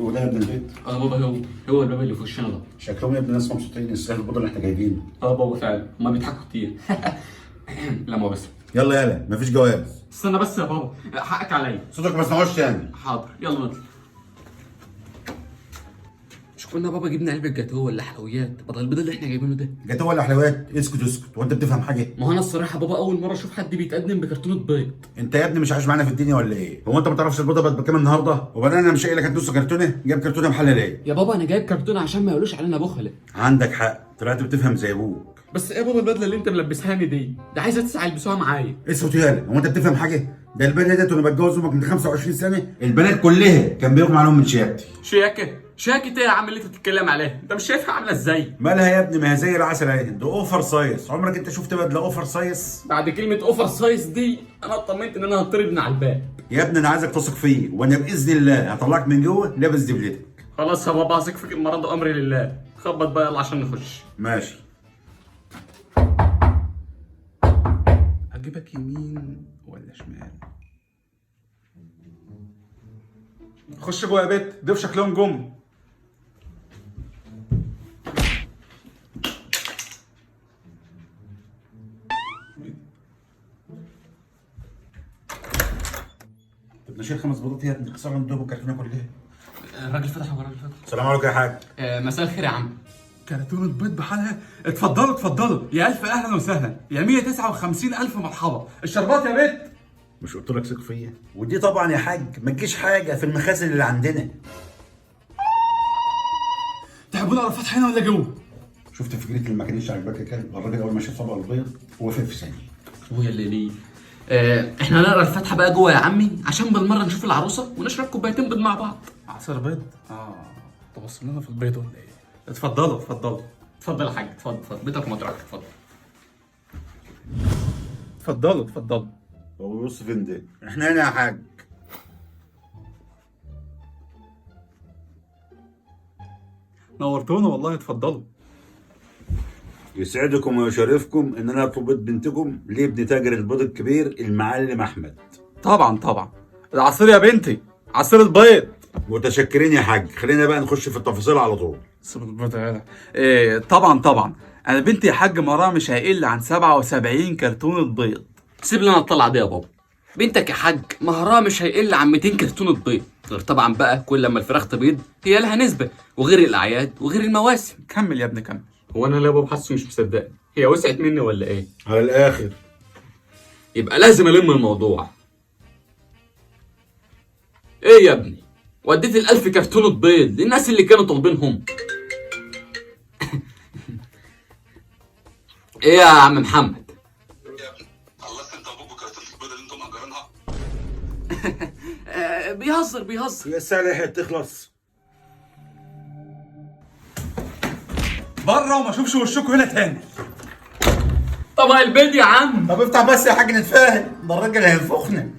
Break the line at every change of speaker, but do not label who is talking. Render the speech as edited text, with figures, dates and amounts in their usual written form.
هو ده يا ابن البيت؟
اه بابا، هو الباب اللي في وشنا ده.
شكلهم يا ابن الناس مبسوطين، يستاهلوا البيض اللي احنا جايبينه.
اه بابا فعلا هما بيضحكوا كتير. لا ما بس.
يلا يلا، مفيش جواز.
استنى بس يا بابا، حقك عليا.
صوتك ما اسمعوش تاني.
حاضر، يلا نطلع. مش كنا بابا جبنا علبة جاتوه ولا حلويات بدل البيض اللي احنا جايبينه ده؟
جاتوه ولا حلويات؟ اسكت اسكت، وانت بتفهم حاجة؟
ما هو انا الصراحة بابا اول مرة اشوف حد بيتقدم بكرتونه بيض.
انت يا ابني مش عايش معانا في الدنيا ولا ايه؟ هو انت ما تعرفش البيضة بقت بكام النهارده؟ وبعدين انا مش قايل لك هات نص كرتونة؟ جايب كرتونة محلل ايه؟
يا بابا انا جايب كرتونة عشان ما يقولوش علينا بخله.
عندك حق، طلعت بتفهم زي ابوك.
بس ايه يا بابا البدلة اللي انت ملبسهاني دي؟ ده عايزه تسعة يلبسوها معايا.
اسكت يالا، هو انت بتفهم حاجة؟ ده البنات ديت وانا بتجوز امك من 25 سنة البنات كلها كان بيغمى عليهم من شياكتي.
شياكه؟ شياكه ايه يا عم اللي انت بتتكلم عليها؟ انت مش شايفها عامله ازاي؟
مالها يا ابني؟ ما هي زي العسل اهي، ده over size. عمرك انت شفت بدله over size؟
بعد كلمة over size دي انا اطمنت ان انا هطرد من على الباب.
يا ابني انا عايزك تثق فيا، وانا باذن الله هطلعك من جوه لابس دبلتك.
خلاص يا بابا هثق فيك المرة دي، امري لله. خبط بقى يلا عشان نخش.
ماشي.
اجيبك يمين ولا شمال؟ خش جوه يا بيت، ضيف شكلهم جم.
طب نشيل 5 بيضات يا ابني، كسرنا الدوب الكرتونه كلها.
الراجل فتح، هو الراجل فتح.
السلام عليكم يا حاج.
مساء الخير يا عم.
كرتونة بيض بحالها. اتفضلوا اتفضلوا، يا ألف أهلا وسهلا، يا 159 ألف مرحبا. الشربات يا بيت.
مش قلت لك ثق فيا؟ ودي طبعا يا حاج ما تجيش حاجة في المخازن اللي عندنا.
تحبون اقرا فتح هنا ولا جوه؟
شفت فكرة اللي ما كانتش عاجباك يا كلب؟ الراجل اول ما شاف طبق البيض وافق في ثانية.
ويا اللي ليه. احنا هنقرا الفاتحة بقى جوه يا عمي عشان بالمرة نشوف العروسة ونشرب كوبايتين بيض مع بعض.
عصير بيض؟ تبص لنا في البيض ولا ايه؟ اتفضلوا اتفضلوا.
اتفضل يا حاج، اتفضل اتفضل، بيتك ومطرحك، اتفضل.
اتفضلوا اتفضلوا.
هو بيبص فين ده؟ احنا هنا يا حاج.
نورتونا والله، اتفضلوا.
يسعدكم ويشرفكم ان انا اطلب بيض بنتكم لابن تاجر البيض الكبير المعلم احمد.
طبعا طبعا. العصير يا بنتي، عصير البيض.
متشكرين يا حاج، خلينا بقى نخش في التفاصيل على طول.
عصير البيض يا جدع. إيه طبعا طبعا، انا بنتي يا حاج مرام مش هيقل عن 77 كرتونة بيض.
سيب لنا الطلعة دي يا بابا. بنتك يا حاج مهرها مش هيقل عن 200 كرتونة بيض، غير طبعا بقى كل لما الفراخ تبيض هي لها نسبه، وغير الاعياد وغير المواسم.
كمل يا ابني كمل.
هو انا لا بابا حاسه مش مصدقني، هي وسعت مني ولا ايه؟
على الاخر.
يبقى لازم الم الموضوع. ايه يا ابني؟ وديت ال1000 كرتونة بيض للناس اللي كانوا طالبينهم. ايه يا عم محمد؟
خلصت انت وابوك وكرتونه البيض اللي انتم مأجرينها؟
بيهزر بيهزر.
هي الساعة لحقت تخلص.
بره وما اشوفش وشكوا هنا تاني.
طبق البيض يا عم.
طب افتح بس يا حاج نتفاهم، ده الراجل هينفخنا.